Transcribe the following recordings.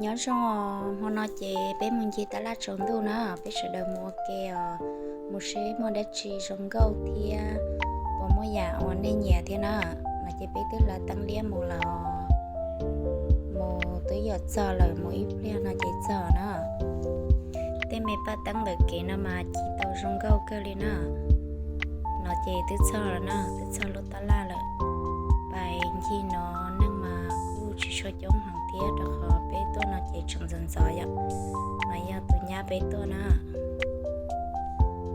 Nyob zoo os, hmo no ces peb mus ncig tab laj tsaus ntuj na, peb sawv daws mus ua ke os, mus seb muaj dab tsi zoo nkauj thiab puas muaj yam uas nej nyiam thiab na. No ces peb twb hla teeb liab mus lawm, mus twb yuav txog lawm, mus ib pliag no ces txog na. Tej me paj teeb ntawm kev no mas ci tau zoo nkauj kawg li na. No ces twb txog lawm na, twb txog lub tab laj lawm. Pais ncig no neeg mas kuj tsis tshua coob heev thiab, rau qhov peb tuaj no ces tseem ntxov ntxov yom. No yog tus nyab peb tuaj na.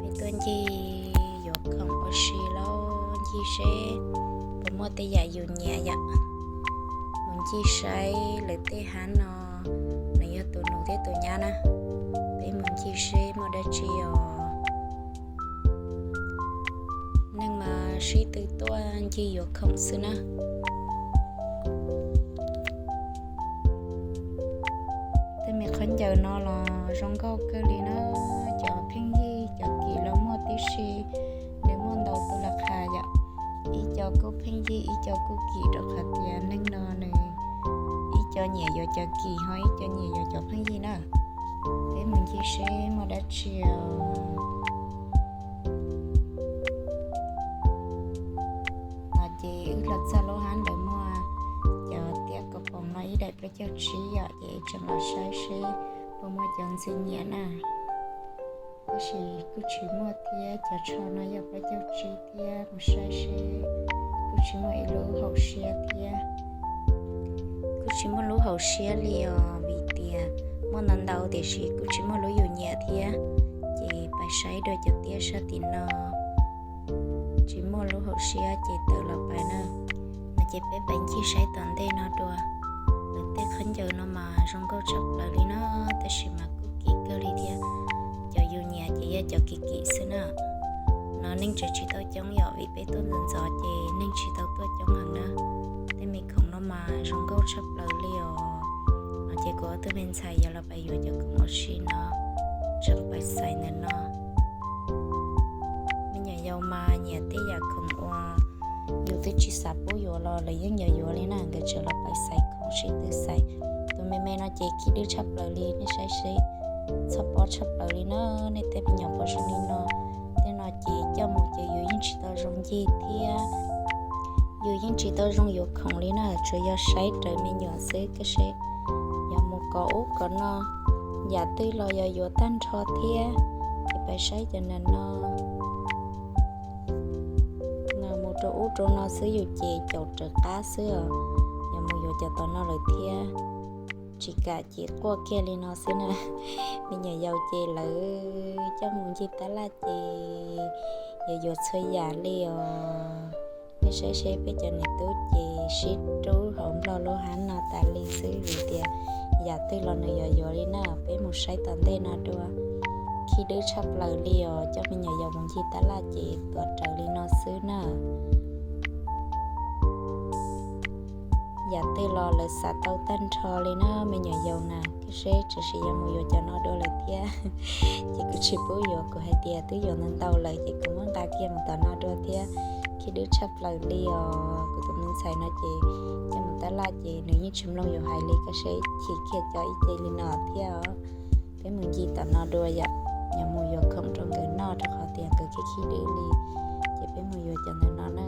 Peb tuaj ncig yuav khoom ua si los ncig seb puas muaj tej yam yus nyiam yom. Mus ncig saib lawv tej hav no, nws yog tus nus thiab tus nyab na. Peb mus ncig seb muaj dab tsi os. Neeg mas sib tw tuaj ncig yuav khoom xwb na. Tej me khaub ncaws no los zoo nkauj kawg li na. Cov pheej yig cov kim los muaj tib si, nws muaj ntau tus las qhas yom. Ib co kuj pheej yig ib co kuj kim, rau qhov tias neeg no nws ib co nyiam yuav cov kim ho ib co nyiam yuav cov pheej yig na. Peb mus ncig seb muaj dab tsi os. No ces wb los txog lub hab ntawd muaj cov tiab kaus poom no ib daim plaub caug tsib yom, ces tseem los saib seb puas muaj cov ntxim nyiam na. Tab sis kuj tsis muaj thiab, cov tsho no yog plaub caug tsib thiab, mus saib seb kuj tsis muaj ib lub haum siab thiab. Kuj tsis muaj lub haum siab li os, vim tias muaj ntau ntau tiam sis kuj tsis muaj lub yus nyiam thiab. Ces pais saib dua cov tiab sab tim no, tsis muaj lub haum siab ces tawm los pais na. No ces peb pais ncig saib tom ntej no dua. Lawv tej khaub ncaws no mas zoo nkauj tshaj plaws li na, tab sis mas kuj kim kawg li thiab. Cov yus nyiam ces yog cov kim kim xwb na. No neeg tseem tsis tau coob yom, vim peb tuaj ntxov ntxov ces neeg tsis tau tuaj coob heev na. Tej me khoom no mas zoo nkauj tshaj plaws li os. No ces kuv ob tug me ntxhais yuav los pais yuav cov khoom ua si no, tseem pais xaiv ntawm no. Me nyuam yaus mas nyiam tej yam khoom uas yus twb tsis xav pub yuav los lawv yeej yuav yuav li na, nkawd tseem los pais xaiv khoom sib tw xaiv. Tus me me no ces khib dwb tshaj plaws li, nej saib seb, txhoj pob tshaj plaws li na. Nej tej me nyuam pom zoo li no, tej no ces coj mus ces yus yeej tsis tau zoo ncig thiab, yus yeej tsis tau zoo yuav khoom li na, tsuas yog saib raws me nyuam xwb. Koj saib, yog mus kov ub kov no, yam twg los yog yuav tag nrho thiab. Ces pais saib cov ntawm no, mus rau ub rau no xwb yus ces caum raws qab xwb os. Yog mus yuav cov tom no lawm thiab, tsis kam ces quaj kiag li no xwb na. Me nyuam yaus ces lawv coj mus ncig tab laj ces yuav yuav txhua yam li os. Nej saib seb peb cov niam tub ces sib rub hauv nplog lub hab no tas li xwb, vim tias yam twg los nws yuav yuav li na. Peb mus saib tom ntej no dua. Khib dwb tshaj plaws li os, coj me nyuam yaus mus ncig tab laj ces tuav rawv li no xwb na. Yam twg los lawv xav tau tag nrho li na me nyuam yaus na. Koj saib, tseem sim yuav mus yuav cov no dua lawm thiab. Ces kuv tsis pub yuav, kuv hais tias twb yuav ntau ntau lawm ces kuv muab nqa kiag mus tom no dua thiab. Khib dwb tshaj plaws li os. Kuv tus me ntxhais no ces coj mus tab laj ces nws yeej tsis mloog yus hais li. Koj saib, chim kiag cov ib ce li no thiab os. Peb mus ncig tom no dua yom, yuav mus yuav khoom rau nkawd noj rau qhov tias nkawd khib khib dwb li. Ces peb mus yuav cov ntawm no na,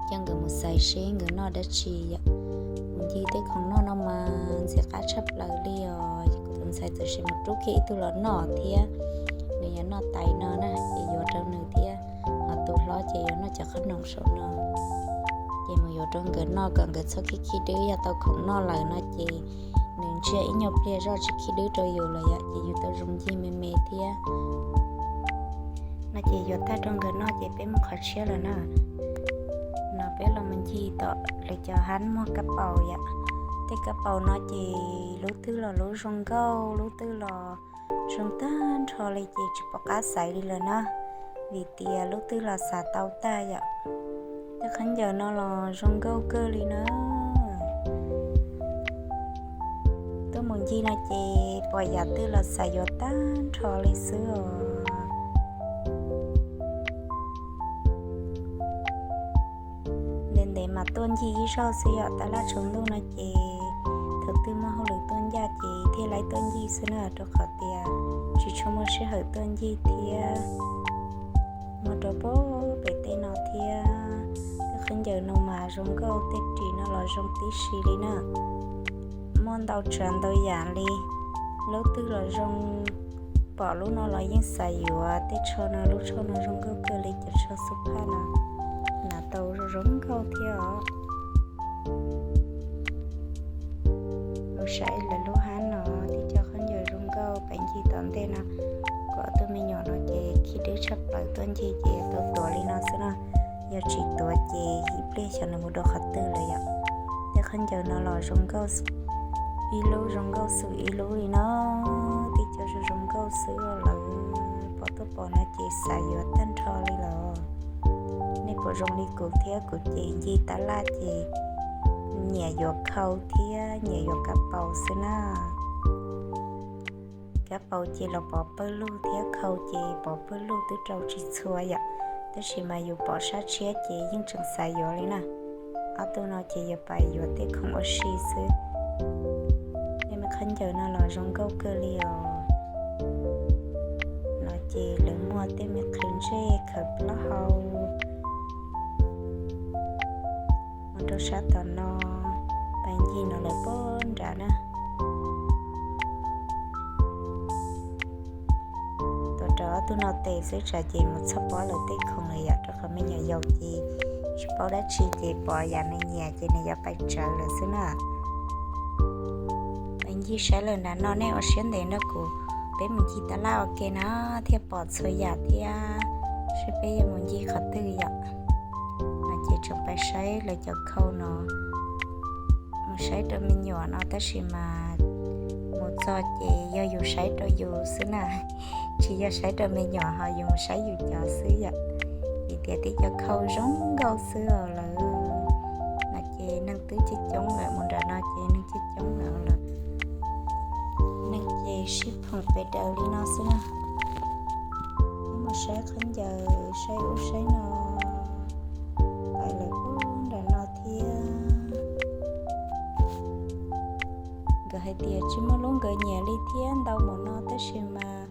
coj nkawd mus xaiv seb nkawd noj dab tsi yom. Mus ncig tej khoom noj no mas ntxim qab tshaj plaws li os. Kuv tus ntxhais txawm sim mus rub kiag ib tug los noj thiab. Nws yuav noj tais no na ces yuav rau nws thiab, ho tus hlob ces yuav noj cov qhob noom saum no. Ces mus yuav rau nkawd noj kom nkawd txhob khib khib dwb, yog tau khoom noj lawm no ces nws ntsiag ib nyuag pliag zoj tsis khib dwb rau yus lawm yom, ces yus tau zoo ncig me me thiab. No ces yuav tag rau nkawd noj ces peb mus qhov tshiab lawm na. No peb los mus ncig tom lawv cov hab muag kab paus yom. Tej kab paus no ces lub twg los lub zoo nkauj, lub twg los zoo tag nrho li ces tsis pom qab xaiv li lawm na, vim tias lub twg los xav tau tag yom. Tej khaub ncaws no los zoo nkauj kawg li na. Tuaj mus ncig no ces pom yam twg los xav yuav tag nrho li xwb os. Ntev ntev mas tuaj ncig ib zaug xwb yom, tab laj tsaus ntuj no ces thaum twg muaj hauj lwm tuaj laib tuaj ncig xwb na, rau qhov tias tsis tshua muaj sij hawm tuaj ncig thiab. Muaj rau pem tej no thiab. Tej khaub ncaws no mas zoo nkauj, tej ris no los zoo tib si li na. Muaj ntau tsav ntau yam li, lub twg los zoo, pom lub no los yeej xav yuav. Tej tsho no, lub tsho no zoo nkauj kawg li, cov tsho xub phaj no, hnav tau zoo nkauj thiab os. Mus saib lawv lub hab no, tib co khaub ncaws zoo nkauj, pais ncig tom ntej no. Kuv ob tug me nyuam no ces khib dwb tshaj plaws, tuaj ncig ces tau tuav li no xwb no. Yog tsis tuav ces ib pliag xyov nws mus dua qhov twg lawm yom. Tej khaub ncaws no los zoo nkauj, ib lub zoo nkauj xwb ib lub li no. Tib co zoo zoo nkauj xwb, lawv pom tuaj pom no ces xav yuav tag nrho li los. Nej puas zoo li kuv thiab? Kuv ces ncig tab laj ces nyiam yuav khau thiab nyiam yuav kab paus xwb na. Kab paus ces los pov pawg lug thiab khau ces pov pawg lug twb rau tsis txhua yom, tab sis mas yus pom sab tshiab ces yeej tseem xav yuav li na. Ob tug no ces yuav pais yuav tej khoom ua si xwb. Tej me khaub ncaws no los zoo nkauj kawg li os. No ces lawv muaj tej me qhwv ntsej khaws plaub hau. Mus rau sab tom no, pais ncig no lawv pab nrad na. Tuav rau ob tug no tes xwb, tsam ces mus txog pob lawv tej khoom lawm yom, rau qhov me nyuam yaus ces tsis paub dab tsi ces pom yam nws nyiam ces nws yuav pais tsawv lawm xwb na. Pais ncig saib lawm nrad no, nej ua siab ntev nrog kuv, peb mus ncig tab laj ua ke na, thiaj pom txhua yam thiab, seb peb yuav mus ncig qhov twg yom. No ces tseem pais saib lawv cov khau no, mus saib rau me nyuam no, tab sis mas mus txog ces yog yus saib rau yus xwb na, tsis yog saib rau me nyuam, ho yus mus saib yus cov xwb yom. Vim tias tib co khau zoo nkauj xwb os lawm. No ces neeg twb coob coob lawm, mus nram no ces neeg coob coob lawm lawm. Neeg ces sib phoom pes daws li no xwb na. Mus saib khaub ncaws, saib ub saib no, pais lawm ub nram no thiab. Nkawd hais tias tsis muaj lub nkawd nyiam li thiab, ntau mus no tab sis mas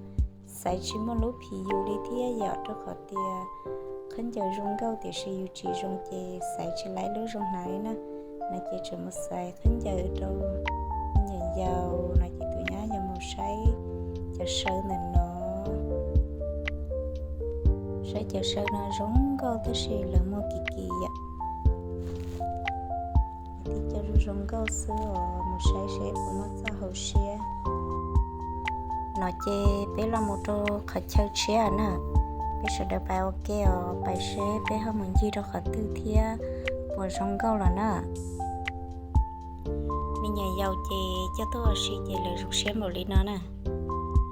xaiv tsis muaj lub phim yus li thiab yom, rau qhov tias khaub ncaws zoo nkauj tiam sis yus tsis zoo ces xaiv tsis laib lub zoo hnav li na. No ces tseem mus xaiv khaub ncaws rau me nyuam yaus, no ces tus nyab yuav mus saib cov saw ntawm no. Saib cov saw no zoo nkauj tab sis lawv muag kim kim yom. Tib co zoo zoo nkauj xwb os, mus saib seb puas muaj txoj hauv siab. No ces peb los mus rau qhov chaw tshiab na, peb sawv daws pais ua ke os, pais seb peb ho mus ncig rau qhov twg thiab puas zoo nkauj los na. Me nyuam yaus ces coj tuaj ua si ces lawv zoo siab npaum li no na,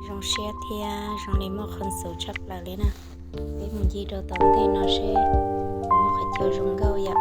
zoo siab thiab zoo li muaj khuv xim tshaj plaws li na. Peb mus ncig rau tom ntej no seb puas muaj qhov chaw zoo nkauj yom.